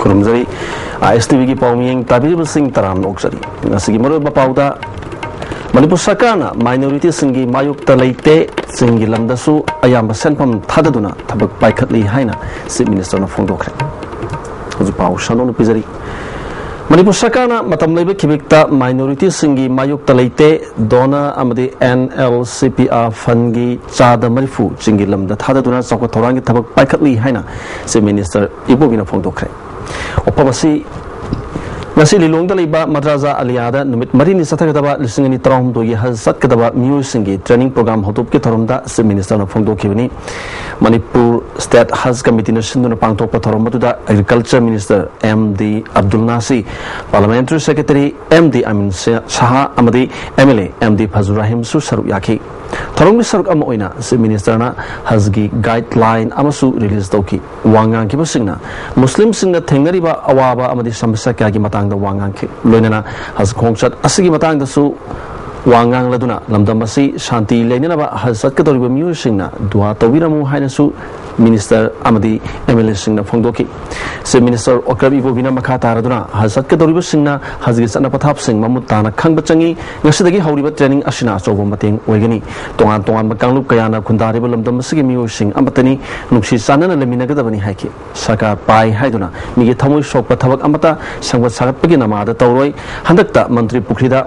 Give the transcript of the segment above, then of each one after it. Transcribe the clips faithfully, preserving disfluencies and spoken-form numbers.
ꯈꯨꯔꯨꯝꯖꯔꯤ꯫ ꯑꯥꯏ ꯑꯦꯁ T ꯚꯤꯒꯤ ꯄꯥꯎꯃꯤꯌꯦꯡ ꯇꯥꯕꯤꯔꯤꯕꯁꯤꯡ ꯇꯔꯥꯝꯅ ꯑꯣꯛꯆꯔꯤ꯫ ꯉꯁꯤꯒꯤ ꯃꯔꯨꯑꯣꯏꯕ ꯄꯥꯎꯗ, ꯃꯅꯤꯄꯨꯔ ꯁꯔꯀꯥꯔꯅ ꯃꯥꯏꯅꯣꯔꯤꯇꯤꯁꯤꯡꯒꯤ ꯃꯥꯌꯣꯛꯇ ꯂꯩꯇꯦ, ꯆꯤꯡꯒꯤ ꯂꯝꯗꯁꯨ ꯑꯌꯥꯝꯕ ꯁꯦꯟꯐꯝ ꯊꯥꯗꯗꯨꯅ ꯊꯕꯛ ꯄꯥꯏꯈꯠꯂꯤ ꯍꯥꯏꯅ ꯆꯤꯐ ꯃꯤꯅꯤꯁꯇꯔꯅ ꯐꯣꯡꯗꯣꯛꯈ꯭ꯔꯦ꯫ ꯍꯧꯖꯤꯛ ꯄꯥꯎ ꯁꯟꯗꯣꯛꯅ ꯄꯤꯖꯔꯤ꯫ ꯃꯅꯤꯄꯨꯔ ꯁꯔꯀꯥꯔꯅ ꯃꯇꯝ ꯂꯩꯕ ꯈꯤꯕꯤꯛꯇ ꯃꯥꯏꯅꯣꯔꯤꯇꯤꯁꯤꯡꯒꯤ ꯃꯥꯌꯣꯛꯇ ꯂꯩꯇꯦ, ꯗꯣꯅꯥ ꯑꯃꯗꯤ and L C P R ꯐꯟꯒꯤ ꯆꯥꯗ ꯃꯔꯤꯐꯨ ꯆꯤꯡꯒꯤ ꯂꯝꯗ ꯊꯥꯗꯗꯨꯅ ꯆꯥꯎꯈꯠ ꯊꯧꯔꯥꯡꯒꯤ ꯊꯕꯛ ꯄꯥꯏꯈꯠꯂꯤ ꯍꯥꯏꯅ ꯆꯤꯐ ꯃꯤꯅꯤꯁꯇꯔ ꯏꯕꯣꯕꯤꯅ ꯐꯣꯡꯗꯣꯛꯈ꯭ꯔꯦ꯫ ꯋꯥꯐꯝ ꯑꯁꯤ ꯉꯁꯤ ꯂꯤꯂꯣꯡꯗ ꯂꯩꯕ ꯃꯗ꯭ꯔꯥꯖꯥ ꯑꯂꯤꯌꯥꯗ ꯅꯨꯃꯤꯠ ꯃꯔꯤꯅꯤ ꯆꯠꯊꯒꯗꯕ ꯂꯤꯁꯤꯡ ꯑꯅꯤ ꯇꯔꯥꯍꯨꯝꯗꯣꯏꯒꯤ ꯍꯖ ꯆꯠꯀꯗꯕ ꯃꯤꯑꯣꯏꯁꯤꯡꯒꯤ ꯇ꯭ꯔꯦꯅꯤꯡ ꯄ꯭ꯔꯣꯒ꯭ꯔꯥꯝ ꯍꯧꯗꯣꯛꯄꯒꯤ ꯊꯧꯔꯝꯗ ꯆꯤꯐ ꯃꯤꯅꯤꯁꯇꯔꯅ ꯐꯣꯡꯗꯣꯛꯈꯤꯕꯅꯤ꯫ ꯃꯅꯤꯄꯨꯔ ꯁ꯭ꯇꯦꯠ ꯍꯖ ꯀꯃꯤꯇꯤꯅ ꯁꯤꯟꯗꯨꯅ ꯄꯥꯡꯊꯣꯛꯄ ꯊꯧꯔꯝ ꯑꯗꯨꯗ agriculture minister M D Abdul Nasir, parliamentary secretary M D Amin Shah ꯑꯃꯗꯤ M L A M D Fajur ꯔꯍꯤꯝꯁꯨ ꯁꯔꯨꯛ ꯌꯥꯈꯤ꯫ ꯊꯧꯔꯝꯒꯤ ꯁꯔꯨꯛ ꯑꯃ ꯑꯣꯏꯅ ꯆꯤꯐ ꯃꯤꯅꯤꯁꯇꯔꯅ ꯍꯖꯒꯤ ꯒꯥꯏꯗꯂꯥꯏꯟ ꯑꯃꯁꯨ ꯔꯤꯂꯤꯖ ꯇꯧꯈꯤ꯫ ꯋꯥ ꯉꯥꯡꯈꯤꯕꯁꯤꯡꯅ ꯃꯨꯁꯂꯤꯝꯁꯤꯡꯅ ꯊꯦꯡꯅꯔꯤꯕ ꯑꯋꯥꯕ ꯑꯃꯗꯤ ꯁꯃꯁ꯭ꯌꯥ ꯀꯌꯥꯒꯤ ꯃꯇꯥꯡꯗ ꯋꯥ ꯉꯥꯡꯈꯤ꯫ ꯂꯣꯏꯅꯅ ꯍꯖ ꯈꯣꯡꯆꯠ ꯑꯁꯤꯒꯤ ꯃꯇꯥꯡꯗꯁꯨ ꯋꯥ ꯉꯥꯡꯂꯗꯨꯅ ꯂꯝꯗꯝ ꯑꯁꯤ ꯁꯥꯟꯇꯤ ꯂꯩꯅꯅꯕ ꯍꯖ ꯆꯠꯀꯗꯧꯔꯤꯕ ꯃꯤꯑꯣꯏꯁꯤꯡꯅ ꯗꯨꯋꯥ ꯇꯧꯕꯤꯔꯝꯃꯨ ꯍꯥꯏꯅꯁꯨ ꯃꯤꯅꯤꯁꯇꯔ ꯑꯃꯗꯤ ꯑꯦꯝ ꯑꯦꯜ ꯑꯦꯁꯤꯡꯅ ꯐꯣꯡꯗꯣꯛꯈꯤ꯫ ꯆꯤꯐ ꯃꯤꯅꯤꯁꯇꯔ ꯑꯣꯀ꯭ꯔꯝ ꯏꯕꯣꯕꯤꯅ ꯃꯈꯥ ꯇꯥꯔꯗꯨꯅ ꯍꯖ ꯆꯠꯀꯗꯧꯔꯤꯕꯁꯤꯡꯅ ꯍꯖꯒꯤ ꯆꯠꯅ ꯄꯊꯥꯞꯁꯤꯡ ꯃꯃꯨꯠ ꯇꯥꯅ ꯈꯪꯕ ꯆꯪꯏ꯫ ꯉꯁꯤꯗꯒꯤ ꯍꯧꯔꯤꯕ ꯇ꯭ꯔꯦꯅꯤꯡ ꯑꯁꯤꯅ ꯑꯆꯧꯕ ꯃꯇꯦꯡ ꯑꯣꯏꯒꯅꯤ꯫ ꯇꯣꯉꯥꯟ ꯇꯣꯉꯥꯟꯕ ꯀꯥꯡꯂꯨꯞ ꯀꯌꯥꯅ ꯈꯨꯟꯗꯥꯔꯤꯕ ꯂꯝꯗꯝ ꯑꯁꯤꯒꯤ ꯃꯤꯑꯣꯏꯁꯤꯡ ꯑꯃꯠꯇꯅꯤ꯫ ꯅꯨꯡꯁꯤ ꯆꯥꯟꯅꯅ ꯂꯩꯃꯤꯟꯅꯒꯗꯕꯅꯤ ꯍꯥꯏꯈꯤ꯫ ꯁꯔꯀꯥꯔ ꯄꯥꯏ ꯍꯥꯏꯗꯨꯅ ꯃꯤꯒꯤ ꯊꯃꯣꯏ ꯁꯣꯛꯄ ꯊꯕꯛ ꯑꯃꯠꯇ ꯁꯦꯝꯒꯠ ꯁꯥꯒꯠꯄꯒꯤ ꯅꯃꯥꯗ ꯇꯧꯔꯣꯏ꯫ ꯍꯟꯗꯛꯇ ꯃꯟꯇ꯭ꯔꯤ ꯄꯨꯈ꯭ꯔꯤꯗ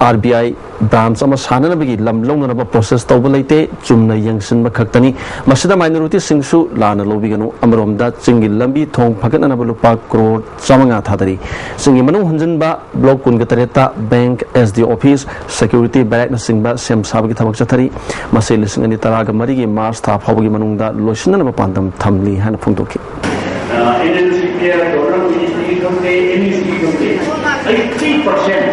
ꯑꯥꯔ ꯕꯤ ꯑꯥꯏ ꯕ꯭ꯔꯥꯟꯆ ꯑꯃ ꯁꯥꯅꯅꯕꯒꯤ ꯂꯝ ꯂꯧꯅꯅꯕ ꯄ꯭ꯔꯣꯁꯦꯁ ꯇꯧꯕ ꯂꯩꯇꯦ꯫ ꯆꯨꯝꯅ ꯌꯦꯡꯁꯤꯟꯕ ꯈꯛꯇꯅꯤ꯫ ꯃꯁꯤꯗ ꯃꯥꯏꯅꯣꯔꯤꯇꯤꯁꯤꯡꯁꯨ ꯂꯥꯟꯅ ꯂꯧꯕꯤꯒꯅꯨ꯫ ꯑꯃꯔꯣꯝꯗ ꯆꯤꯡꯒꯤ ꯂꯝꯕꯤ ꯊꯣꯡ ꯐꯒꯠꯅꯅꯕ ꯂꯨꯄꯥ ꯀ꯭ꯔꯣꯔ ꯆꯥꯃꯉꯥ ꯊꯥꯗꯔꯤ꯫ ꯆꯤꯡꯒꯤ ꯃꯅꯨꯡ ꯍꯟꯖꯤꯟꯕ ꯕ꯭ꯂꯣꯛ ꯀꯨꯟꯒ ꯇꯔꯦꯠꯇ bank, S D office, security ꯕꯦꯔꯦꯛꯅꯆꯤꯡꯕ ꯁꯦꯝ ꯁꯥꯕꯒꯤ ꯊꯕꯛ ꯆꯠꯊꯔꯤ꯫ ꯃꯁꯤ ꯂꯤꯁꯤꯡ ꯑꯅꯤ ꯇꯔꯥꯒ ꯃꯔꯤꯒꯤ ꯃꯥꯔꯆ ꯊꯥ ꯐꯥꯎꯕꯒꯤ ꯃꯅꯨꯡꯗ ꯂꯣꯏꯁꯤꯟꯅꯅꯕ ꯄꯥꯟꯗꯝ ꯊꯝꯂꯤ ꯍꯥꯏꯅ ꯐꯣꯡꯗꯣꯛꯈꯤ꯫ And L C P R donor ꯃꯤꯅꯤꯁꯇ꯭ꯔꯤꯒꯤ ꯈꯪꯗꯦ, ꯑꯦꯝ ꯏ ꯁꯤꯒꯤ ꯈꯪꯗꯦ, ꯑꯩꯠꯇꯤ ꯄꯥꯔꯁꯦꯟ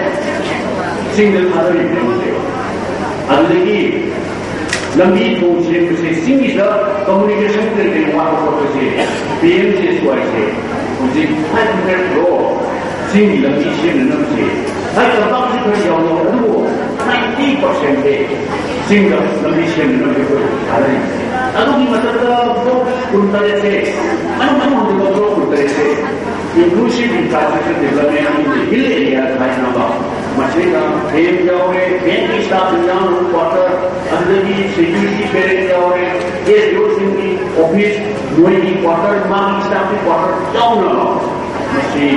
ꯆꯤꯡꯗ ꯊꯥꯗꯔꯤꯕꯅꯦ ꯍꯧꯖꯤꯛ꯫ ꯑꯗꯨꯗꯒꯤ ꯂꯝꯕꯤ ꯊꯣꯡ ꯁꯦꯝꯕꯁꯦ, ꯆꯤꯡꯒꯤꯗ ꯀꯝꯃꯨꯅꯤꯀꯦꯁꯟ ꯀꯔꯤ ꯀꯔꯤ ꯋꯥꯠꯄ ꯈꯣꯠꯄꯁꯦ, ꯄꯤ ꯑꯦꯝ ꯖꯤ ꯑꯦꯁ ꯋꯥꯏꯁꯦ ꯍꯧꯖꯤꯛ ꯐꯥꯏꯚ ꯍꯟꯗ꯭ꯔꯦꯠ ꯀ꯭ꯔꯣꯔ ꯆꯤꯡꯒꯤ ꯂꯝꯕꯤ ꯁꯦꯝꯅꯅꯕꯁꯦ, ꯍꯥꯏ ꯇꯝꯄꯥꯛꯁꯨ ꯈꯔ ꯌꯥꯎꯅꯕ, ꯑꯗꯨꯕꯨ ꯅꯥꯏꯟꯇꯤ ꯄꯥꯔꯁꯦꯟꯁꯦ ꯆꯤꯡꯗ ꯂꯝꯕꯤ ꯁꯦꯝꯅꯅꯕ ꯑꯩꯈꯣꯏ ꯊꯥꯗꯔꯤꯕꯅꯦ꯫ ꯑꯗꯨꯒꯤ ꯃꯊꯛꯇ ꯕ꯭ꯂꯣꯛ ꯀꯨꯟꯇꯔꯦꯠꯁꯦ, ꯃꯅꯨꯡ ꯃꯅꯨꯡ ꯍꯟꯖꯤꯟꯕ block ꯀꯨꯟꯇꯔꯦꯠꯁꯦ Inclusive infrastructure development in the hill areas ꯍꯥꯏꯅꯕ, ꯃꯁꯤꯗ ꯐꯦꯟ ꯌꯥꯎꯔꯦ, ꯐꯦꯟꯒꯤ staff ꯌꯥꯎꯅ quarter, ꯑꯗꯨꯗꯒꯤ security barrack ꯌꯥꯎꯔꯦ, S D O ꯁꯤꯡꯒꯤ office, ꯃꯣꯏꯒꯤ quarter, ꯃꯥꯒꯤ staff ꯀꯤ quarter ꯌꯥꯎꯅꯕ꯫ ꯃꯁꯤ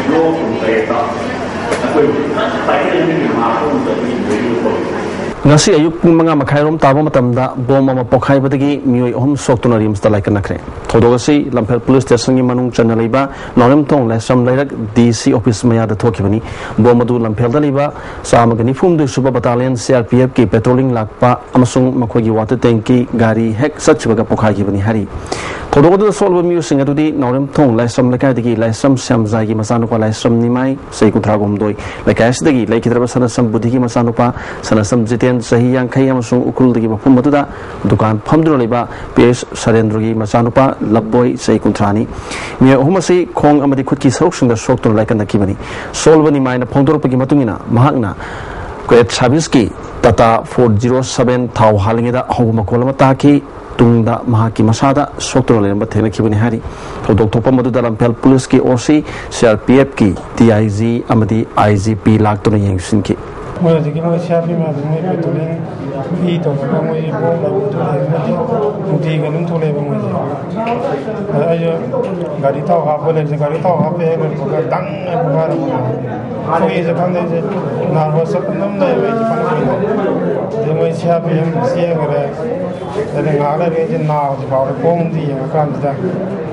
block ꯇꯔꯦꯠꯇ ꯑꯩꯈꯣꯏ ꯐꯖꯅ ꯄꯥꯏꯈꯠꯂꯅꯤ, ꯃꯍꯥꯛ ꯈꯣꯡꯅ ꯆꯠꯄꯒꯤ video ꯇꯧꯔꯤ꯫ ꯉꯁꯤ ꯑꯌꯨꯛ ꯄꯨꯡ ꯃꯉꯥ ꯃꯈꯥꯏꯔꯣꯝ ꯇꯥꯕ ꯃꯇꯝꯗ ꯕꯣꯝ ꯑꯃ ꯄꯣꯈꯥꯏꯕꯗꯒꯤ ꯃꯤꯑꯣꯏ ꯑꯍꯨꯝ ꯁꯣꯛꯇꯨꯅ ꯔꯤꯝꯁꯇ ꯂꯥꯏꯀꯠꯅꯈ꯭ꯔꯦ꯫ ꯊꯧꯗꯣꯛ ꯑꯁꯤ ꯂꯝꯐꯦꯜ ꯄꯨꯂꯤꯁ ꯁ꯭ꯇꯦꯁꯟꯒꯤ ꯃꯅꯨꯡ ꯆꯟꯅ ꯂꯩꯕ ꯅꯥꯎꯔꯦꯝꯊꯣꯡ ꯂꯥꯏꯁ꯭ꯔꯝ ꯂꯩꯔꯛ D C office ꯃꯌꯥꯗ ꯊꯣꯛꯈꯤꯕꯅꯤ꯫ ꯕꯣꯝ ꯑꯗꯨ ꯂꯝꯐꯦꯜꯗ ꯂꯩꯕ ꯆꯥꯝꯃꯒ ꯅꯤꯐꯨ ꯍꯨꯝꯗꯣꯏ ꯁꯨꯕ battalion C R P F ꯀꯤ patrolling ꯂꯥꯛꯄ ꯑꯃꯁꯨꯡ ꯃꯈꯣꯏꯒꯤ water tank ꯀꯤ ꯒꯥꯔꯤ ꯍꯦꯛ ꯆꯠꯈꯤꯕꯒ ꯄꯣꯈꯥꯏꯈꯤꯕꯅꯤ ꯍꯥꯏꯔꯤ꯫ ꯊꯧꯗꯣꯛ ꯑꯗꯨꯗ ꯁꯣꯛꯂꯕ ꯃꯤꯑꯣꯏꯁꯤꯡ ꯑꯗꯨꯗꯤ ꯅꯥꯎꯔꯦꯝꯊꯣꯡ ꯂꯥꯏꯁ꯭ꯔꯝ ꯂꯩꯀꯥꯏꯗꯒꯤ ꯂꯥꯏꯁ꯭ꯔꯝ ꯁ꯭ꯌꯥꯝꯖꯥꯏꯒꯤ ꯃꯆꯥꯅꯨꯄꯥ ꯂꯥꯏꯁ꯭ꯔꯝ ꯅꯤꯃꯥꯏ, ꯆꯍꯤ ꯀꯨꯟꯊ꯭ꯔꯥ ꯍꯨꯝꯗꯣꯏ, ꯂꯩꯀꯥꯏ ꯑꯁꯤꯗꯒꯤ ꯂꯩꯈꯤꯗ꯭ꯔꯕ ꯁꯅꯥꯁꯝ ꯕꯨꯙꯤꯒꯤ ꯃꯆꯥꯅꯨꯄꯥ ꯁꯅꯥꯁꯝ ꯖꯤꯇꯦꯟ, ꯆꯍꯤ ꯌꯥꯡꯈꯩ, ꯑꯃꯁꯨꯡ ꯎꯈ꯭ꯔꯨꯜꯗꯒꯤ ꯃꯐꯝ ꯑꯗꯨꯗ ꯗꯨꯀꯥꯟ ꯐꯝꯗꯨꯅ ꯂꯩꯕ P S ꯁꯔꯦꯟꯗ꯭ꯔꯒꯤ ꯃꯆꯥꯅꯨꯄꯥ ꯂꯞꯕꯣꯏ, ꯆꯍꯤ ꯀꯨꯟꯊ꯭ꯔꯥꯅꯤ꯫ ꯃꯤꯑꯣꯏ ꯑꯍꯨꯝ ꯑꯁꯤ ꯈꯣꯡ ꯑꯃꯗꯤ ꯈꯨꯠꯀꯤ ꯁꯔꯨꯛꯁꯤꯡꯗ ꯁꯣꯛꯇꯨꯅ ꯂꯥꯏꯀꯠꯅꯈꯤꯕꯅꯤ꯫ ꯁꯣꯜꯕ ꯅꯤꯃꯥꯏꯅ ꯐꯣꯡꯗꯣꯔꯛꯄꯒꯤ ꯃꯇꯨꯡ ꯏꯟꯅ, ꯃꯍꯥꯛꯅ Kuwait service ꯀꯤ Tata four zero seven ꯊꯥꯎ ꯍꯥꯜꯂꯤꯉꯩꯗ ꯑꯍꯧꯕ ꯃꯈꯣꯜ ꯑꯃ ꯇꯥꯈꯤ꯫ ꯇꯨꯡꯗ ꯃꯍꯥꯛꯀꯤ ꯃꯁꯥꯗ ꯁꯣꯛꯇꯨꯅ ꯂꯩꯔꯝꯕ ꯊꯦꯡꯅꯈꯤꯕꯅꯤ ꯍꯥꯏꯔꯤ꯫ ꯊꯧꯗꯣꯛ ꯊꯣꯛꯄ ꯑꯃꯗꯨꯗ ꯂꯝꯐꯦꯜ ꯄꯨꯂꯤꯁꯀꯤ O C, C R P F ꯀꯤ D I G ꯑꯃꯗꯤ I G P ꯂꯥꯛꯇꯨꯅ ꯌꯦꯡꯁꯤꯟꯈꯤ꯫ ꯃꯣꯏ ꯍꯧꯖꯤꯛꯀꯤ ꯃꯣꯏ C R P ꯃꯌꯥꯝꯁꯦ ꯃꯣꯏ patrolling ꯃꯤ ꯇꯧꯔꯒ ꯃꯣꯏ ꯕꯣꯝ ꯂꯩꯕ ꯊꯣꯛꯂꯛꯑꯦ, ꯃꯣꯏꯗꯤ ꯅꯨꯡꯇꯤꯒꯤ ꯑꯗꯨꯝ ꯊꯣꯛꯂꯛꯑꯦꯕ ꯃꯣꯏꯁꯦ꯫ ꯑꯗ ꯑꯩꯁꯨ ꯒꯥꯔꯤ ꯊꯥꯎ ꯍꯥꯞꯄ ꯂꯩꯕꯁꯦ, ꯒꯥꯔꯤ ꯊꯥꯎ ꯍꯥꯞꯄꯦ ꯍꯦꯛ ꯂꯣꯏꯕꯒ ꯗꯪ ꯍꯥꯏꯅ ꯄꯣꯈꯥꯏꯔꯝꯕꯅꯦ꯫ ꯑꯩꯈꯣꯏꯁꯦ ꯈꯪꯗꯦ, ꯑꯩꯁꯦ nervous ꯆꯠꯄ ꯑꯗꯨꯝ ꯂꯩꯌꯦꯕ ꯑꯩꯁꯦ ꯐꯅ ꯀꯨꯏꯅ꯫ ꯑꯗꯩ ꯃꯣꯏ C R P M ꯆꯦꯟꯈ꯭ꯔꯦ꯫ ꯑꯗꯩ ꯉꯥꯏꯍꯥꯛ ꯂꯩꯔꯒ ꯑꯩꯁꯦ ꯅꯥꯕꯁꯦ ꯐꯥꯎꯔꯦ꯫ ꯈꯣꯡꯁꯦ ꯌꯦꯡꯉꯀꯥꯟꯁꯤꯗ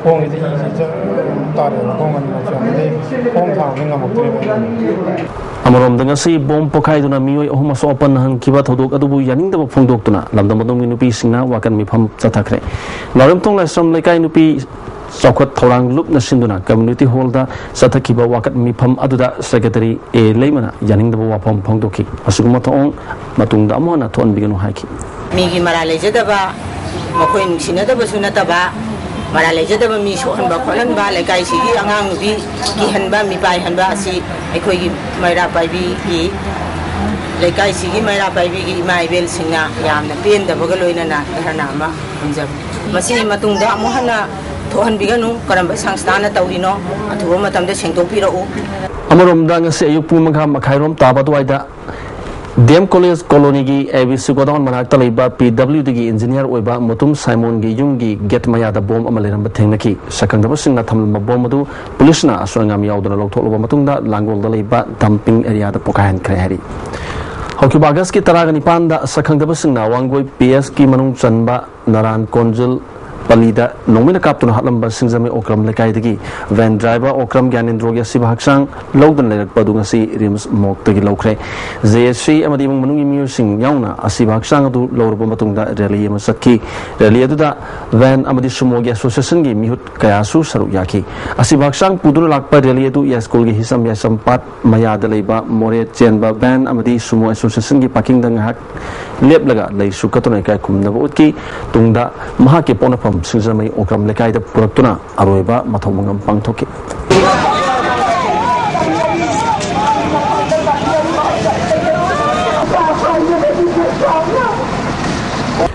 ꯈꯣꯡꯁꯤꯗ ꯏꯁꯦ ꯖꯔ ꯇꯥꯔꯛꯑꯦꯕ, ꯈꯣꯡ ꯑꯅꯤꯃꯛꯁꯦ꯫ ꯑꯗꯩ ꯈꯣꯡ ꯊꯥꯡꯕꯗꯤ ꯉꯝꯃꯛꯇ꯭ꯔꯦꯕ ꯑꯩꯁꯦ꯫ ꯑꯃꯔꯣꯝꯗ, ꯉꯁꯤ ꯕꯣꯝ ꯄꯣꯈꯥꯏꯗꯨꯅ ꯃꯤꯑꯣꯏ ꯑꯍꯨꯝ ꯑꯁꯣꯛ ꯑꯄꯟ ꯅꯪꯍꯟꯈꯤꯕ ꯊꯧꯗꯣꯛ ꯑꯗꯨꯕꯨ ꯌꯥꯅꯤꯡꯗꯕ ꯐꯣꯡꯗꯣꯛꯇꯨꯅ ꯂꯝꯗꯝ ꯑꯗꯣꯝꯒꯤ ꯅꯨꯄꯤꯁꯤꯡꯅ ꯋꯥꯀꯠ ꯃꯤꯐꯝ ꯆꯠꯊꯈ꯭ꯔꯦ꯫ ꯂꯥꯎꯔꯦꯝꯊꯣꯡ ꯂꯥꯏꯁ꯭ꯔꯝ ꯂꯩꯀꯥꯏ ꯅꯨꯄꯤ ꯆꯥꯎꯈꯠ ꯊꯧꯔꯥꯡ ꯂꯨꯞꯅ ꯁꯤꯟꯗꯨꯅ community hall ꯗ ꯆꯠꯊꯈꯤꯕ ꯋꯥꯀꯠ ꯃꯤꯐꯝ ꯑꯗꯨꯗ Secretary A ꯂꯩꯃꯅ ꯌꯥꯅꯤꯡꯗꯕ ꯋꯥꯐꯝ ꯐꯣꯡꯗꯣꯛꯈꯤ꯫ ꯑꯁꯤꯒꯨꯝꯕ ꯊꯧꯑꯣꯡ ꯃꯇꯨꯡꯗ ꯑꯃꯨꯛ ꯍꯟꯅ ꯊꯣꯛꯍꯟꯕꯤꯒꯅꯨ ꯍꯥꯏꯈꯤ꯫ ꯃꯤꯒꯤ ꯃꯔꯥꯜ ꯂꯩꯖꯗꯕ, ꯃꯈꯣꯏ ꯅꯨꯡꯁꯤꯅꯗꯕꯁꯨ ꯅꯠꯇꯕ, ꯃꯔꯥꯜ ꯂꯩꯖꯗꯕ ꯃꯤ ꯁꯣꯛꯍꯟꯕ ꯈꯣꯠꯍꯟꯕ, ꯂꯩꯀꯥꯏꯁꯤꯒꯤ ꯑꯉꯥꯡ ꯅꯨꯄꯤ ꯀꯤꯍꯟꯕ, ꯃꯤꯄꯥꯏꯍꯟꯕ ꯑꯁꯤ ꯑꯩꯈꯣꯏꯒꯤ ꯃꯩꯔꯥ ꯄꯥꯏꯕꯤꯒꯤ, ꯂꯩꯀꯥꯏꯁꯤꯒꯤ ꯃꯩꯔꯥ ꯄꯥꯏꯕꯤꯒꯤ ꯏꯃꯥ ꯏꯕꯦꯜꯁꯤꯡꯅ ꯌꯥꯝꯅ ꯄꯦꯟꯗꯕꯒ ꯂꯣꯏꯅꯅ ꯙꯔꯅꯥ ꯑꯃ ꯈꯣꯝꯖꯕꯅꯤ꯫ ꯃꯁꯤꯒꯤ ꯃꯇꯨꯡꯗ ꯑꯃꯨꯛ ꯍꯟꯅ ꯊꯣꯛꯍꯟꯕꯤꯒꯅꯨ꯫ ꯀꯔꯝꯕ ꯁꯪꯁꯊꯥꯅ ꯇꯧꯔꯤꯅꯣ? ꯑꯊꯨꯕ ꯃꯇꯝꯗ ꯁꯦꯡꯗꯣꯛꯄꯤꯔꯛꯎ꯫ ꯑꯃꯔꯣꯝꯗ, ꯉꯁꯤ ꯑꯌꯨꯛ ꯄꯨꯡ ꯃꯉꯥ ꯃꯈꯥꯏꯔꯣꯝ ꯇꯥꯕ ꯑꯗꯨꯋꯥꯏꯗ ꯗꯤ ꯑꯦꯝ ꯀꯣꯂꯦꯖ ꯀꯣꯂꯣꯅꯤꯒꯤ ꯑꯦ ꯕꯤ ꯁꯤ ꯒꯣꯗꯥꯎꯟ ꯃꯅꯥꯛꯇ ꯂꯩꯕ ꯄꯤ ꯗꯕ꯭ꯂꯤꯎ ꯗꯤꯒꯤ ꯏꯟꯖꯤꯅꯤꯌꯥꯔ ꯑꯣꯏꯕ ꯃꯨꯇꯨꯝ ꯁꯥꯏꯃꯣꯟꯒꯤ ꯌꯨꯝꯒꯤ ꯒꯦꯠ ꯃꯌꯥꯗ ꯕꯣꯝ ꯑꯃ ꯂꯩꯔꯝꯕ ꯊꯦꯡꯅꯈꯤ꯫ ꯁꯛꯈꯪꯗꯕꯁꯤꯡꯅ ꯊꯝꯂꯝꯕ ꯕꯣꯝ ꯑꯗꯨ ꯄꯨꯂꯤꯁꯅ ꯑꯁꯣꯏ ꯑꯉꯥꯝ ꯌꯥꯎꯗꯅ ꯂꯧꯊꯣꯛꯂꯕ ꯃꯇꯨꯡꯗ, ꯂꯥꯡꯒꯣꯜꯗ ꯂꯩꯕ ꯗꯝꯄꯤꯡ ꯑꯦꯔꯤꯌꯥꯗ ꯄꯣꯈꯥꯏꯍꯟꯈ꯭ꯔꯦ ꯍꯥꯏꯔꯤ꯫ ꯍꯧꯈꯤꯕ ꯑꯥꯒꯁꯀꯤ ꯇꯔꯥꯒ ꯅꯤꯄꯥꯟꯗ ꯁꯛꯈꯪꯗꯕꯁꯤꯡꯅ ꯋꯥꯡꯒꯣꯏ ꯄꯤ ꯑꯦꯁꯀꯤ ꯃꯅꯨꯡ ꯆꯟꯕ ꯅꯔꯥꯟ ꯀꯣꯟꯖꯤꯜ ꯄꯜꯂꯤꯗ ꯅꯣꯡꯃꯩꯅ ꯀꯥꯞꯇꯨꯅ ꯍꯥꯠꯂꯝꯕ ꯁꯤꯡꯖꯃꯩ ꯑꯣꯀ꯭ꯔꯝ ꯂꯩꯀꯥꯏꯗꯒꯤ ꯚꯦꯟ ꯗ꯭ꯔꯥꯏꯚꯔ ꯑꯣꯀ꯭ꯔꯝ ꯒ꯭ꯌꯥꯅꯦꯟꯗ꯭ꯔꯣꯒꯤ ꯑꯁꯤꯕ ꯍꯛꯆꯥꯡ ꯂꯧꯗꯨꯅ ꯂꯩꯔꯛꯄ ꯑꯗꯨ ꯉꯁꯤ ꯔꯤꯝꯁ ꯃꯣꯔꯒꯇꯒꯤ ꯂꯧꯈ꯭ꯔꯦ꯫ ꯖꯦ ꯑꯦꯁ ꯁꯤ ꯑꯃꯗꯤ ꯏꯃꯨꯡ ꯃꯅꯨꯡꯒꯤ ꯃꯤꯑꯣꯏꯁꯤꯡ ꯌꯥꯎꯅ ꯑꯁꯤꯕ ꯍꯛꯆꯥꯡ ꯑꯗꯨ ꯂꯧꯔꯕ ꯃꯇꯨꯡꯗ ꯔꯦꯂꯤ ꯑꯃ ꯆꯠꯈꯤ꯫ ꯔꯦꯂꯤ ꯑꯗꯨꯗ ꯚꯦꯟ ꯑꯃꯗꯤ ꯁꯨꯃꯣꯒꯤ ꯑꯦꯁꯣꯁꯤꯌꯦꯁꯟꯒꯤ ꯃꯤꯍꯨꯠ ꯀꯌꯥꯁꯨ ꯁꯔꯨꯛ ꯌꯥꯈꯤ꯫ ꯑꯁꯤꯕ ꯍꯛꯆꯥꯡ ꯄꯨꯗꯨꯅ ꯂꯥꯛꯄ ꯔꯦꯂꯤ ꯑꯗꯨ ꯌꯥꯏꯁ꯭ꯀꯨꯜꯒꯤ ꯍꯤꯁꯝ ꯌꯥꯏꯁꯝꯄꯥꯠ ꯃꯌꯥꯗ ꯂꯩꯕ ꯃꯣꯔꯦ ꯆꯦꯟꯕ ꯚꯦꯟ ꯑꯃꯗꯤ ꯁꯨꯃꯣ ꯑꯦꯁꯣꯁꯤꯌꯦꯁꯟꯒꯤ ꯄꯥꯔꯀꯤꯡꯗ ꯉꯥꯏꯍꯥꯛ ꯂꯦꯞꯂꯒ ꯂꯩꯁꯨ ꯀꯠꯇꯨꯅ ꯏꯀꯥꯏ ꯈꯨꯝꯅꯕ ꯎꯠꯈꯤ꯫ ꯇꯨꯡꯗ ꯃꯍꯥꯛꯀꯤ ꯄꯣꯛꯅꯐꯝ ꯁꯤꯡꯖꯃꯩ ꯑꯣꯀ꯭ꯔꯝ ꯂꯩꯀꯥꯏꯗ ꯄꯨꯔꯛꯇꯨꯅ ꯑꯔꯣꯏꯕ ꯃꯊꯧ ꯃꯉꯝ ꯄꯥꯡꯊꯣꯛꯈꯤ꯫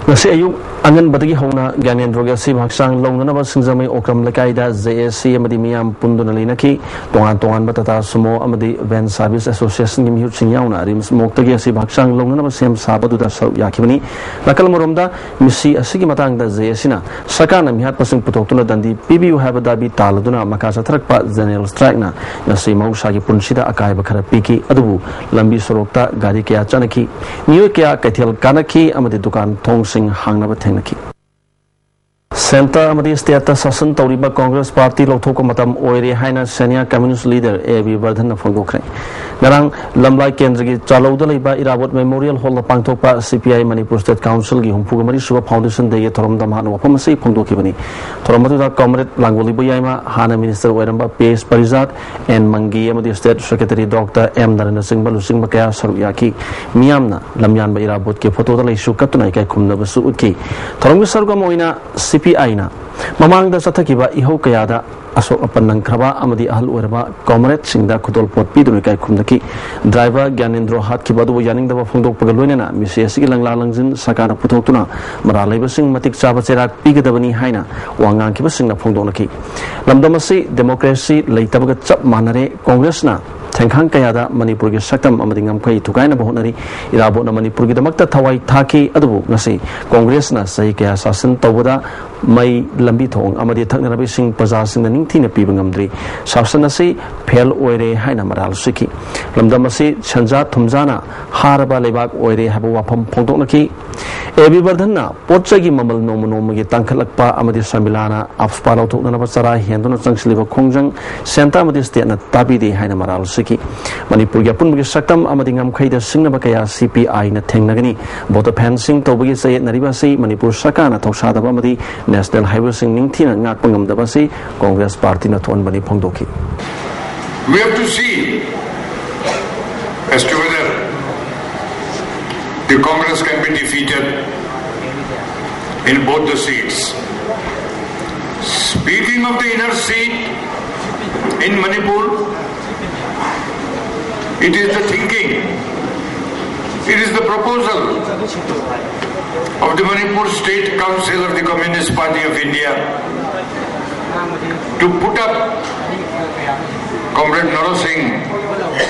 ꯉꯁꯤ ꯑꯌꯨꯛ ꯑꯉꯟꯕꯗꯒꯤ ꯍꯧꯅ ꯒ꯭ꯌꯥꯅꯦꯟꯗ꯭ꯔꯣꯒꯤ ꯑꯁꯤꯕ ꯍꯛꯆꯥꯡ ꯂꯧꯅꯅꯕ ꯁꯤꯡꯖꯃꯩ ꯑꯣꯀ꯭ꯔꯝ ꯂꯩꯀꯥꯏꯗ ꯖꯦ ꯑꯦꯁ ꯁꯤ ꯑꯃꯗꯤ ꯃꯤꯌꯥꯝ ꯄꯨꯟꯗꯨꯅ ꯂꯩꯅꯈꯤ꯫ ꯇꯣꯉꯥꯟ ꯇꯣꯉꯥꯟꯕ ꯇꯥꯇꯥ ꯁꯨꯃꯣ ꯑꯃꯗꯤ ꯚꯦꯟ ꯁꯥꯔꯚꯤꯁ ꯑꯦꯁꯣꯁꯤꯌꯦꯁꯟꯒꯤ ꯃꯤꯍꯨꯠꯁꯤꯡ ꯌꯥꯎꯅ ꯔꯤꯝꯁ ꯃꯣꯔꯒꯇꯒꯤ ꯑꯁꯤꯕ ꯍꯛꯆꯥꯡ ꯂꯧꯅꯅꯕ ꯁꯦꯝ ꯁꯥꯕꯗꯨꯗ ꯁꯔꯨꯛ ꯌꯥꯈꯤꯕꯅꯤ꯫ ꯅꯥꯀꯜ ꯑꯃꯔꯣꯝꯗ, ꯃꯤꯁꯤ ꯑꯁꯤꯒꯤ ꯃꯇꯥꯡꯗ ꯖꯦ ꯑꯦꯁ ꯁꯤꯅ ꯁꯔꯀꯥꯔꯅ ꯃꯤꯍꯥꯠꯄꯁꯤꯡ ꯄꯨꯊꯣꯛꯇꯨꯅ ꯗꯟꯗꯤ ꯄꯤꯕꯤꯌꯨ ꯍꯥꯏꯕ ꯗꯥꯕꯤ ꯇꯥꯜꯂꯗꯨꯅ ꯃꯈꯥ ꯆꯠꯊꯔꯛꯄ ꯖꯦꯅꯦꯔꯦꯜ ꯁ꯭ꯇ꯭ꯔꯥꯏꯛꯅ ꯉꯁꯤ ꯃꯍꯧꯁꯥꯒꯤ ꯄꯨꯟꯁꯤꯗ ꯑꯀꯥꯏꯕ ꯈꯔ ꯄꯤꯈꯤ꯫ ꯑꯗꯨꯕꯨ ꯂꯝꯕꯤ ꯁꯣꯔꯣꯛꯇ ꯒꯥꯔꯤ ꯀꯌꯥ ꯆꯠꯅꯈꯤ, ꯃꯤꯑꯣꯏ ꯀꯌꯥ ꯀꯩꯊꯦꯜ ꯀꯥꯅꯈꯤ ꯑꯃꯗꯤ ꯗꯨꯀꯥꯟ ꯊꯣꯡꯁꯤꯡ ꯍꯥꯡꯅꯕ ꯊꯦꯡꯅꯈꯤ꯫ ꯁꯦꯟꯇꯔ ꯑꯃꯗꯤ ꯁ꯭ꯇꯦꯠꯇ ꯁꯥꯁꯟ ꯇꯧꯔꯤꯕ ꯀꯣꯡꯒ꯭ꯔꯦꯁ ꯄꯥꯔꯇꯤ ꯂꯧꯊꯣꯛꯄ ꯃꯇꯝ ꯑꯣꯏꯔꯦ ꯍꯥꯏꯅ senior communist leader A B ꯕꯔꯙꯟꯅ ꯐꯣꯡꯗꯣꯛꯈ꯭ꯔꯦ꯫ ꯉꯔꯥꯡ ꯂꯝꯂꯥꯏ ꯀꯦꯟꯗ꯭ꯔꯒꯤ ꯆꯥꯂꯧꯗ ꯂꯩꯕ ꯏꯔꯥꯕꯣꯠ ꯃꯦꯃꯣꯔꯤꯌꯦꯜ ꯍꯣꯜꯗ ꯄꯥꯡꯊꯣꯛꯄ ꯁꯤ ꯄꯤ ꯑꯥꯏ ꯃꯅꯤꯄꯨꯔ ꯁ꯭ꯇꯦꯠ ꯀꯥꯎꯟꯁꯤꯜꯒꯤ ꯍꯨꯝꯐꯨꯒ ꯃꯔꯤ ꯁꯨꯕ ꯐꯥꯎꯟꯗꯦꯁꯟ ꯗꯦꯒꯤ ꯊꯧꯔꯝꯗ ꯃꯍꯥꯛꯅ ꯋꯥꯐꯝ ꯑꯁꯤ ꯐꯣꯡꯗꯣꯛꯈꯤꯕꯅꯤ꯫ ꯊꯧꯔꯝ ꯑꯗꯨꯗ ꯀꯣꯝꯔꯦꯗ ꯂꯥꯡꯒꯣꯜ ꯏꯕꯣꯌꯥꯏꯃ, ꯍꯥꯟꯅ ꯃꯤꯅꯤꯁꯇꯔ ꯑꯣꯏꯔꯝꯕ ꯄꯤ ꯑꯦꯁ ꯄꯔꯤꯖꯥꯠ, ꯑꯦꯟ ꯃꯪꯒꯤ ꯑꯃꯗꯤ ꯁ꯭ꯇꯦꯠ ꯁꯦꯀ꯭ꯔꯦꯇꯔꯤ ꯗꯣꯛꯇꯔ ꯑꯦꯝ ꯅꯔꯦꯟꯅꯆꯤꯡꯕ ꯂꯨꯆꯤꯡꯕ ꯀꯌꯥ ꯁꯔꯨꯛ ꯌꯥꯈꯤ꯫ ꯃꯤꯌꯥꯝꯅ ꯂꯝꯌꯥꯟꯕ ꯏꯔꯥꯕꯣꯠꯀꯤ ꯐꯣꯇꯣꯗ ꯂꯩꯁꯨ ꯀꯠꯇꯨꯅ ꯏꯀꯥꯏ ꯈꯨꯝꯅꯕꯁꯨ ꯎꯠꯈꯤ꯫ ꯊꯧꯔꯝꯒꯤ ꯁꯔꯨꯛ ꯑꯃ ꯑꯣꯏꯅ ꯁꯤ ꯄꯤ ꯑꯥꯏꯅ ꯃꯃꯥꯡꯗ ꯆꯠꯊꯈꯤꯕ ꯏꯍꯧ ꯀꯌꯥꯗ ꯑꯁꯣꯛ ꯑꯄꯟ ꯅꯪꯈ꯭ꯔꯕ ꯑꯃꯗꯤ ꯑꯍꯜ ꯑꯣꯏꯔꯕ ꯀꯣꯃꯔꯦꯗꯁꯤꯡꯗ ꯈꯨꯗꯣꯜꯄꯣꯠ ꯄꯤꯗꯨꯅ ꯏꯀꯥꯏ ꯈꯨꯝꯅꯈꯤ꯫ ꯗ꯭ꯔꯥꯏꯚꯔ ꯒ꯭ꯌꯥꯅꯦꯟꯗ꯭ꯔꯣ ꯍꯥꯠꯈꯤꯕ ꯑꯗꯨꯕꯨ ꯌꯥꯅꯤꯡꯗꯕ ꯐꯣꯡꯗꯣꯛꯄꯒ ꯂꯣꯏꯅꯅ ꯃꯤꯁꯦ ꯑꯁꯤꯒꯤ ꯂꯪꯂꯥ ꯂꯪꯖꯤꯟ ꯁꯔꯀꯥꯔꯅ ꯄꯨꯊꯣꯛꯇꯨꯅ ꯃꯔꯥꯜ ꯂꯩꯕꯁꯤꯡ ꯃꯇꯤꯛ ꯆꯥꯕ ꯆꯩꯔꯥꯛ ꯄꯤꯒꯗꯕꯅꯤ ꯍꯥꯏꯅ ꯋꯥ ꯉꯥꯡꯈꯤꯕꯁꯤꯡꯅ ꯐꯣꯡꯗꯣꯛꯅꯈꯤ꯫ ꯂꯝꯗꯝ ꯑꯁꯤ ꯗꯦꯃꯣꯀ꯭ꯔꯦꯁꯤ ꯂꯩꯇꯕꯒ ꯆꯞ ꯃꯥꯟꯅꯔꯦ꯫ ꯀꯣꯡꯒ꯭ꯔꯦꯁꯅ ꯊꯦꯡꯈꯥꯡ ꯀꯌꯥꯗ ꯃꯅꯤꯄꯨꯔꯒꯤ ꯁꯛꯇꯝ ꯑꯃꯗꯤ ꯉꯝꯈꯩ ꯊꯨꯒꯥꯏꯅꯕ ꯍꯣꯠꯅꯔꯤ꯫ ꯏꯔꯥꯕꯣꯠꯅ ꯃꯅꯤꯄꯨꯔꯒꯤꯗꯃꯛꯇ ꯊꯋꯥꯏ ꯊꯥꯈꯤ, ꯑꯗꯨꯕꯨ ꯉꯁꯤ ꯀꯣꯡꯒ꯭ꯔꯦꯁꯅ ꯆꯍꯤ ꯀꯌꯥ ꯁꯥꯁꯟ ꯇꯧꯕꯗ ꯃꯩ, ꯂꯝꯕꯤ ꯊꯣꯡ ꯑꯃꯗꯤ ꯊꯛꯅꯅꯕ ꯏꯁꯤꯡ ꯄ꯭ꯔꯖꯥꯁꯤꯡꯗ ꯅꯤꯡꯊꯤꯅ ꯄꯤꯕ ꯉꯝꯗ꯭ꯔꯤ꯫ ꯁꯥꯁꯟ ꯑꯁꯤ ꯐꯦꯜ ꯑꯣꯏꯔꯦ ꯍꯥꯏꯅ ꯃꯔꯥꯜ ꯁꯤꯈꯤ꯫ ꯂꯝꯗꯝ ꯑꯁꯤ ꯁꯦꯟꯖꯥ ꯊꯨꯝꯖꯥꯅ ꯍꯥꯔꯕ ꯂꯩꯕꯥꯛ ꯑꯣꯏꯔꯦ ꯍꯥꯏꯕ ꯋꯥꯐꯝ ꯐꯣꯡꯗꯣꯛꯅꯈꯤ꯫ ꯑꯦ ꯕꯤ ꯕꯔꯙꯟꯅ ꯄꯣꯠ ꯆꯩꯒꯤ ꯃꯃꯜ ꯅꯣꯡꯃ ꯅꯣꯡꯃꯒꯤ ꯇꯥꯡꯈꯠꯂꯛꯄ ꯑꯃꯗꯤ ꯁꯔꯃꯤꯂꯥꯅ ꯑꯐꯄꯥ ꯂꯧꯊꯣꯛꯅꯅꯕ ꯆꯔꯥ ꯍꯦꯟꯗꯨꯅ ꯆꯪꯁꯤꯜꯂꯤꯕ ꯈꯣꯡꯖꯪ ꯁꯦꯟꯇꯔ ꯑꯃꯗꯤ ꯁ꯭ꯇꯦꯠꯅ ꯇꯥꯕꯤꯗꯦ ꯍꯥꯏꯅ ꯃꯔꯥꯜ ꯁꯤꯈꯤ꯫ ꯃꯅꯤꯄꯨꯔꯒꯤ ꯑꯄꯨꯟꯕꯒꯤ ꯁꯛꯇꯝ ꯑꯃꯗꯤ ꯉꯝꯈꯩꯗ ꯁꯤꯡꯅꯕ ꯀꯌꯥ ꯁꯤ ꯄꯤ ꯑꯥꯏꯅ ꯊꯦꯡꯅꯒꯅꯤ꯫ ꯚꯣꯠꯇ ꯐꯦꯟꯁꯤꯡ ꯇꯧꯕꯒꯤ ꯆꯌꯦꯠꯅꯔꯤꯕ ꯑꯁꯤ ꯃꯅꯤꯄꯨꯔ ꯁꯔꯀꯥꯔꯅ ꯊꯧꯁꯥꯗꯕ ꯑꯃꯗꯤ ꯅꯦꯁꯅꯦꯜ ꯍꯥꯏꯋꯦꯁꯤꯡ ꯅꯤꯡꯊꯤꯅ ꯉꯥꯛꯄ ꯉꯝꯗꯕ ꯑꯁꯤ ꯀꯣꯡꯒ꯭ꯔꯦꯁ ꯄꯥꯔꯇꯤꯅ ꯊꯣꯛꯍꯟꯕꯅꯤ ꯐꯣꯡꯗꯣꯛꯈꯤ꯫ We have to see as to whether the Congress can be defeated in both the seats. Speaking of the inner seat in Manipur, it is the thinking, it is the proposal of the Manipur State Council of the Communist Party of India to put up Comrade Naro Singh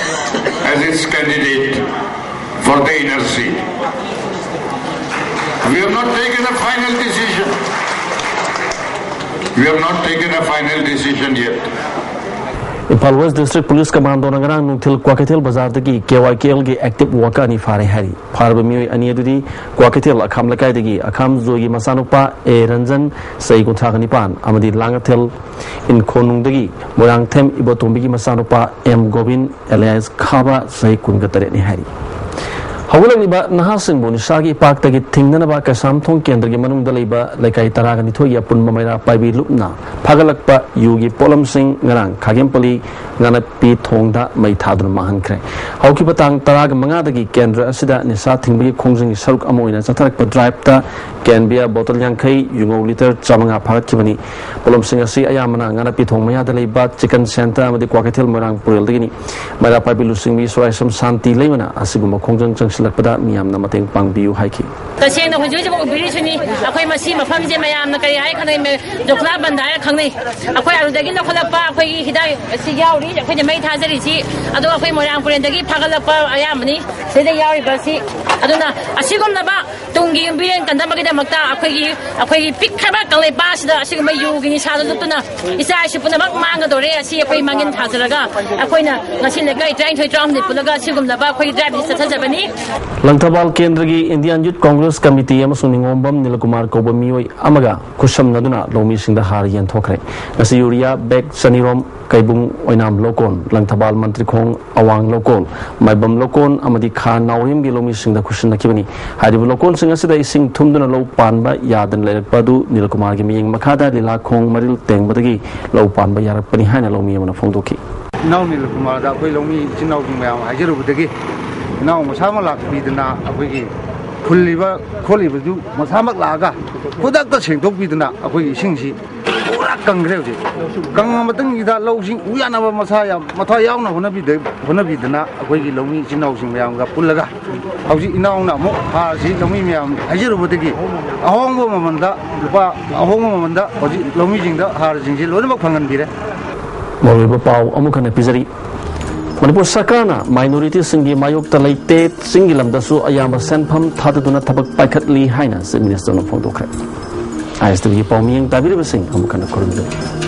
as its candidate for the inner seat. We have not taken a final decision. We have not taken a final decision yet. Imphal west district police ꯀꯃꯥꯟꯗꯣꯅ ꯉꯔꯥꯡ ꯅꯨꯡꯊꯤꯜ ꯀ꯭ꯋꯥꯀꯩꯊꯦꯜ ꯕꯖꯥꯔꯗꯒꯤ K Y ꯀꯦ ꯑꯦꯜꯒꯤ active worker ꯑꯅꯤ ꯐꯥꯔꯦ ꯍꯥꯏꯔꯤ꯫ ꯐꯥꯔꯕ ꯃꯤꯑꯣꯏ ꯑꯅꯤ ꯑꯗꯨꯗꯤ ꯀ꯭ꯋꯥꯀꯩꯊꯦꯜ ꯑꯈꯥꯝ ꯂꯩꯀꯥꯏꯗꯒꯤ ꯑꯈꯥꯝ ꯖꯣꯏꯒꯤ ꯃꯆꯥꯅꯨꯄꯥ ꯑꯦ ꯔꯟꯖꯟ, ꯆꯍꯤ ꯀꯨꯟꯊ꯭ꯔꯥꯒ ꯅꯤꯄꯥꯟ, ꯑꯃꯗꯤ ꯂꯥꯡꯉꯊꯦꯜ ꯏꯟꯈꯣꯅꯨꯡꯗꯒꯤ ꯃꯣꯏꯔꯥꯡꯊꯦꯝ ꯏꯕꯣꯇꯣꯝꯕꯤꯒꯤ ꯃꯆꯥꯅꯨꯄꯥ ꯑꯦꯝ ꯒꯣꯕꯤꯟ ꯑꯦꯂꯤꯌꯥꯁ ꯈꯥꯕ, ꯆꯍꯤ ꯀꯨꯟꯒ ꯇꯔꯦꯠꯅꯤ ꯍꯥꯏꯔꯤ꯫ ꯍꯧꯒꯠꯂꯛꯂꯤꯕ ꯅꯍꯥꯁꯤꯡꯕꯨ ꯅꯤꯁꯥꯒꯤ ꯏꯄꯥꯛꯇꯒꯤ ꯊꯤꯡꯅꯅꯕ ꯀꯩꯁꯥꯝꯊꯣꯡ ꯀꯦꯟꯗ꯭ꯔꯒꯤ ꯃꯅꯨꯡꯗ ꯂꯩꯕ ꯂꯩꯀꯥꯏ ꯇꯔꯥꯒ ꯅꯤꯊꯣꯏꯒꯤ ꯑꯄꯨꯟꯕ ꯃꯩꯔꯥ ꯄꯥꯏꯕꯤ ꯂꯨꯞꯅ ꯐꯥꯒꯠꯂꯛꯄ ꯌꯨꯒꯤ ꯄꯣꯠꯂꯝꯁꯤꯡ ꯉꯔꯥꯡ ꯈꯥꯒꯦꯝꯄꯜꯂꯤ ꯉꯥꯅꯞꯄꯤ ꯊꯣꯡꯗ ꯃꯩ ꯊꯥꯗꯨꯅ ꯃꯥꯡꯍꯟꯈ꯭ꯔꯦ꯫ ꯍꯧꯈꯤꯕ ꯇꯥꯡ ꯇꯔꯥꯒ ꯃꯉꯥꯗꯒꯤ ꯀꯦꯟꯗ꯭ꯔ ꯑꯁꯤꯗ ꯅꯤꯁꯥ ꯊꯤꯡꯕꯒꯤ ꯈꯣꯡꯖꯪꯒꯤ ꯁꯔꯨꯛ ꯑꯃ ꯑꯣꯏꯅ ꯆꯠꯊꯔꯛꯄ ꯗ꯭ꯔꯥꯏꯚꯇ ꯀꯦꯟ ꯕꯤꯌꯔ ꯕꯣꯇꯜ ꯌꯥꯡꯈꯩ, ꯌꯨꯉꯧ ꯂꯤꯇꯔ ꯆꯥꯃꯉꯥ ꯐꯥꯒꯠꯈꯤꯕꯅꯤ꯫ ꯄꯣꯠꯂꯝꯁꯤꯡ ꯑꯁꯤ ꯑꯌꯥꯝꯕꯅ ꯉꯥꯅꯄꯤ ꯊꯣꯡ ꯃꯌꯥꯗ ꯂꯩꯕ ꯆꯤꯀꯟ ꯁꯦꯟꯇꯔ ꯑꯃꯗꯤ ꯀ꯭ꯋꯥꯀꯩꯊꯦꯜ ꯃꯣꯏꯔꯥꯡ ꯄꯨꯔꯦꯜꯗꯒꯤꯅꯤ꯫ ꯃꯩꯔꯥ ꯄꯥꯏꯕꯤ ꯂꯨꯆꯤꯡꯕꯤ ꯁꯣꯔꯥꯏꯁꯝ ꯁꯥꯟꯇꯤ ꯂꯩꯃꯅ ꯑꯁꯤꯒꯨꯝꯕ ꯈꯣꯡꯖꯪ ꯆꯪꯁꯤꯜꯂꯛꯄꯗ ꯃꯤꯌꯥꯝꯅ ꯃꯇꯦꯡ ꯄꯥꯡꯕꯤꯌꯨ ꯍꯥꯏꯈꯤ꯫ ꯇꯁꯦꯡꯅ ꯍꯧꯖꯤꯛ ꯍꯧꯖꯤꯛ ꯎꯕꯤꯔꯤꯁꯤꯅꯤ, ꯑꯩꯈꯣꯏ ꯃꯁꯤ ꯃꯐꯝꯁꯦ ꯃꯌꯥꯝꯅ ꯀꯔꯤ ꯍꯥꯏ ꯈꯪꯅꯩ, ꯃꯦ-, ꯖꯣꯈꯂꯥ ꯕꯟꯗ ꯍꯥꯏꯔ ꯈꯪꯅꯩ꯫ ꯑꯩꯈꯣꯏ ꯑꯗꯨꯗꯒꯤ ꯂꯧꯈꯠꯂꯛꯄ ꯑꯩꯈꯣꯏꯒꯤ ꯍꯤꯗꯥꯛ ꯑꯁꯤ ꯌꯥꯎꯔꯤ, ꯑꯩꯈꯣꯏꯅ ꯃꯩ ꯊꯥꯖꯔꯤꯁꯤ꯫ ꯑꯗꯣ ꯑꯩꯈꯣꯏ ꯃꯣꯏꯔꯥꯡ ꯄꯨꯔꯦꯟꯗꯒꯤ ꯐꯥꯒꯠꯂꯛꯄ ꯑꯌꯥꯝꯕꯅꯤ ꯁꯤꯗ ꯌꯥꯎꯔꯤꯕ ꯑꯁꯤ꯫ ꯑꯗꯨꯅ ꯑꯁꯤꯒꯨꯝꯂꯕ ꯇꯨꯡꯒꯤ ꯌꯨꯝꯕꯤꯔꯦꯟ ꯀꯟꯅꯕꯒꯤꯗꯃꯛꯇ ꯑꯩꯈꯣꯏꯒꯤ, ꯑꯩꯈꯣꯏꯒꯤ ꯄꯤꯛꯈ꯭ꯔꯕ ꯀꯪꯂꯩꯄꯥꯛ ꯑꯁꯤꯗ ꯑꯁꯤꯒꯨꯝꯕ ꯌꯨꯒꯤ ꯅꯤꯁꯥꯗ ꯂꯨꯞꯇꯨꯅ ꯏꯆꯥ ꯏꯁꯨ ꯄꯨꯝꯅꯃꯛ ꯃꯥꯡꯒꯗꯧꯔꯦ꯫ ꯑꯁꯤ ꯑꯩꯈꯣꯏ ꯃꯥꯡꯖꯤꯟ ꯊꯥꯖꯔꯒ ꯑꯩꯈꯣꯏꯅ ꯉꯁꯤ ꯂꯩꯀꯥꯏ ꯇꯔꯥꯅꯤꯊꯣꯏ ꯇꯔꯥꯍꯨꯝꯗꯣꯏ ꯄꯨꯜꯂꯒ ꯑꯁꯤꯒꯨꯝꯂꯕ ꯑꯩꯈꯣꯏꯒꯤ ꯗ꯭ꯔꯥꯏꯚꯁꯤ ꯆꯠꯊꯖꯕꯅꯤ꯫ ꯂꯪꯊꯕꯥꯜ ꯀꯦꯟꯗ꯭ꯔꯒꯤ ꯏꯟꯗꯤꯌꯥꯟ ꯌꯨꯠ ꯀꯣꯡꯒ꯭ꯔꯦꯁ ꯀꯃꯤꯇꯤ ꯑꯃꯁꯨꯡ ꯅꯤꯉꯣꯝꯕꯝ ꯅꯤꯂꯀꯨꯃꯥꯔ ꯀꯧꯕ ꯃꯤꯑꯣꯏ ꯑꯃꯒ ꯈꯨꯠꯁꯝꯅꯗꯨꯅ ꯂꯧꯃꯤꯁꯤꯡꯗ ꯍꯥꯔ ꯌꯦꯟꯊꯣꯛꯈ꯭ꯔꯦ꯫ ꯉꯁꯤ ꯌꯨꯔꯤꯌꯥ ꯕꯦꯒ ꯆꯅꯤꯔꯣꯝ ꯀꯩꯕꯨꯡ ꯑꯣꯏꯅꯥꯝ ꯂꯧꯀꯣꯟ, ꯂꯪꯊꯕꯥꯜ ꯃꯟꯇ꯭ꯔꯤꯈꯣꯡ ꯑꯋꯥꯡ ꯂꯧꯀꯣꯟ, ꯃꯥꯏꯕꯝ ꯂꯧꯀꯣꯟ ꯑꯃꯗꯤ ꯈꯥ ꯅꯥꯎꯔꯦꯝꯒꯤ ꯂꯧꯃꯤꯁꯤꯡꯗ ꯈꯨꯠꯁꯤꯟꯅꯈꯤꯕꯅꯤ꯫ ꯍꯥꯏꯔꯤꯕ ꯂꯧꯀꯣꯟꯁꯤꯡ ꯑꯁꯤꯗ ꯏꯁꯤꯡ ꯊꯨꯝꯗꯨꯅ ꯂꯧ ꯄꯥꯟꯕ ꯌꯥꯗꯅ ꯂꯩꯔꯛꯄ ꯑꯗꯨ ꯅꯤꯂꯀꯨꯃꯥꯔꯒꯤ ꯃꯤꯠꯌꯦꯡ ꯃꯈꯥꯗ ꯂꯤꯂꯥꯈꯣꯡ ꯃꯔꯤꯜ ꯇꯦꯡꯕꯗꯒꯤ ꯂꯧ ꯄꯥꯟꯕ ꯌꯥꯔꯛꯄꯅꯤ ꯍꯥꯏꯅ ꯂꯧꯃꯤ ꯑꯃꯅ ꯐꯣꯡꯗꯣꯛꯈꯤ꯫ ꯏꯅꯥꯎ ꯅꯤꯂꯀꯨꯃꯥꯔꯗ ꯑꯩꯈꯣꯏ ꯂꯧꯃꯤ ꯏꯆꯤꯟ ꯏꯅꯥꯎꯁꯤꯡ ꯃꯌꯥꯝ ꯍꯥꯏꯖꯔꯨꯕꯗꯒꯤ ꯏꯅꯥꯎ ꯃꯁꯥꯃꯛ ꯂꯥꯛꯄꯤꯗꯅ ꯑꯩꯈꯣꯏꯒꯤ ꯐꯨꯜꯂꯤꯕ ꯈꯣꯠꯂꯤꯕꯗꯨ ꯃꯁꯥꯃꯛ ꯂꯥꯛꯑꯒ ꯈꯨꯗꯛꯇ ꯁꯦꯡꯗꯣꯛꯄꯤꯗꯅ ꯑꯩꯈꯣꯏꯒꯤ ꯏꯁꯤꯡꯁꯤ ꯄꯨꯔꯥ ꯀꯪꯈ꯭ꯔꯦ꯫ ꯍꯧꯖꯤꯛ ꯀꯪꯉ ꯃꯇꯨꯡꯁꯤꯗ ꯂꯧꯁꯤꯡ ꯎ ꯌꯥꯅꯕ ꯃꯁꯥ ꯌꯥꯝ, ꯃꯊ꯭ꯋꯥꯏ ꯌꯥꯎꯅ ꯍꯣꯠꯅꯕꯤꯗ-, ꯍꯣꯠꯅꯕꯤꯗꯅ ꯑꯩꯈꯣꯏꯒꯤ ꯂꯧꯃꯤ ꯏꯆꯤꯟ ꯏꯅꯥꯎꯁꯤꯡ ꯃꯌꯥꯝꯒ ꯄꯨꯜꯂꯒ ꯍꯧꯖꯤꯛ ꯏꯅꯥꯎꯅ ꯑꯃꯨꯛ ꯍꯥꯔꯁꯤ ꯂꯧꯃꯤ ꯃꯌꯥꯝ ꯍꯥꯏꯖꯔꯨꯕꯗꯒꯤ ꯑꯍꯣꯡꯕ ꯃꯃꯜꯗ, ꯂꯨꯄꯥ ꯑꯍꯣꯡꯕ ꯃꯃꯜꯗ ꯍꯧꯖꯤꯛ ꯂꯧꯃꯤꯁꯤꯡꯗ ꯍꯥꯔꯁꯤꯡꯁꯤ ꯂꯣꯏꯅꯃꯛ ꯐꯪꯍꯟꯕꯤꯔꯦ꯫ ꯃꯔꯨꯑꯣꯏꯕ ꯄꯥꯎ ꯑꯃꯨꯛ ꯍꯟꯅ ꯄꯤꯖꯔꯤ꯫ ꯃꯅꯤꯄꯨꯔ ꯁꯔꯀꯥꯔꯅ ꯃꯥꯏꯅꯣꯔꯤꯇꯤꯁꯤꯡꯒꯤ ꯃꯥꯌꯣꯛꯇ ꯂꯩꯇꯦ, ꯆꯤꯡꯒꯤ ꯂꯝꯗꯁꯨ ꯑꯌꯥꯝꯕ ꯁꯦꯟꯐꯝ ꯊꯥꯗꯗꯨꯅ ꯊꯕꯛ ꯄꯥꯏꯈꯠꯂꯤ ꯍꯥꯏꯅ ꯆꯤꯐ ꯃꯤꯅꯤꯁꯇꯔꯅ ꯐꯣꯡꯗꯣꯛꯈ꯭ꯔꯦ꯫ ꯑꯥꯏ ꯑꯦꯁ ꯇꯤꯚꯤꯒꯤ ꯄꯥꯎꯃꯤꯌꯦꯡ ꯇꯥꯕꯤꯔꯤꯕꯁꯤꯡ ꯑꯃꯨꯛ ꯍꯟꯅ ꯈꯨꯔꯨꯝꯖꯔꯤ꯫